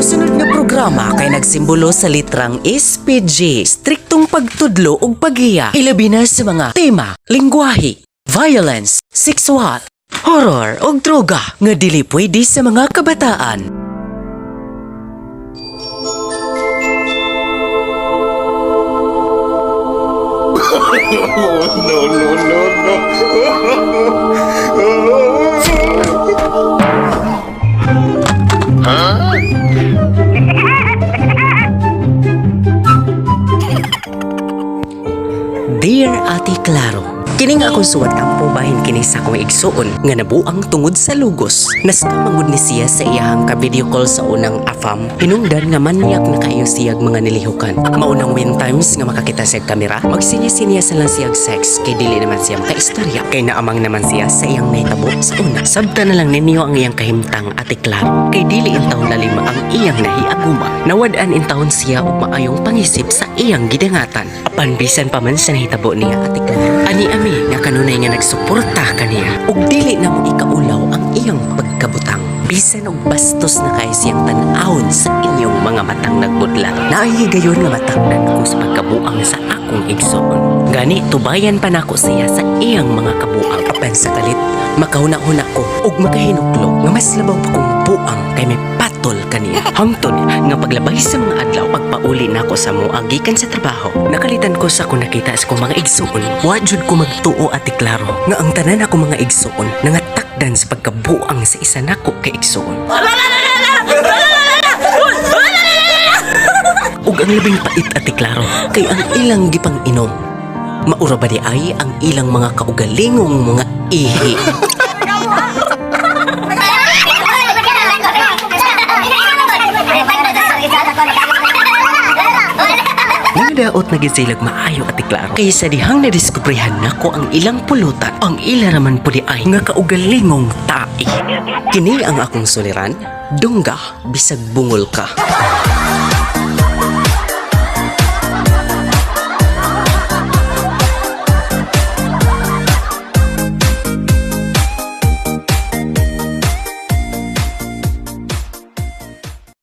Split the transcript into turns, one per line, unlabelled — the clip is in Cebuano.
Mosunod nga programa kay nagsimbolo sa litrang SPG, striktong pagtudlo ug paghiya, ilabi na sa mga tema, lingwahe, violence, sexual, horror ug droga nga dili pwede sa mga kabataan.
No, no, no, no.
Dear Ate Claro, kining akong suwat tampo bahin kini sa akong igsuon nga nabuang tungod sa lugos. Naskamangod ni siya sa iyahang ka-video call sa unang afam. Hinungdan nga manyak na kayo siyag mga nilihukan. Maunang win times nga makakita siyag kamera, magsinya-sinya sa lang siyag sex kay dili naman siya makaistorya. Kay naamang naman siya sa iyang nahitabo sa una. Sabta na lang ninyo ang iyang kahimtang, Ate Claro, kay dili intawon lalim ang iyang nahiaguma. Nawad-an intawon siya og maayong pangisip sa iyang gidangatan. Apan bisan pa man sa nahitabo niya, Ate Claro, ani ami nga kanunay nga nagsuporta kaniya ug dili na mo ikaulaw ang iyang pagkabutang. Bisan og bastos na kay siyang tan-awon sa inyong mga matang nagbudlat. Naay higayon nga matakdan ko sa pagkabuang sa akong igsoon. Gani tubayan pa nako siya sa iyang mga kabuang. Apan sa kalit, makahuna-huna ko ug makahinuklo nga mas labaw pa kong buang kay may patol kaniya. Hangtod nga paglabay sa mga adlaw, pagpauli nako sa mua gikan sa trabaho, nakalitan ko sa akong nakita sa akong mga igsuon. Wa jud ko magtuo, Ate Claro, nga ang tanan ako mga igsuon nangatakdan sa pagkabuang sa isa nako ka igsuon. Ug ang labing pait, Ate Claro, kay ang ilang gipang inom, maura ba di ay ang ilang mga kaugalingong mga ihi. Nangadaot na gid silag maayo, Ate Claro. Kaysa dihang nadiskubrehan nako ang ilang pulutan, ang ila raman pud di ay nga kaugalingong tae. Kini ang akong suliran, dungga bisag bungol ka.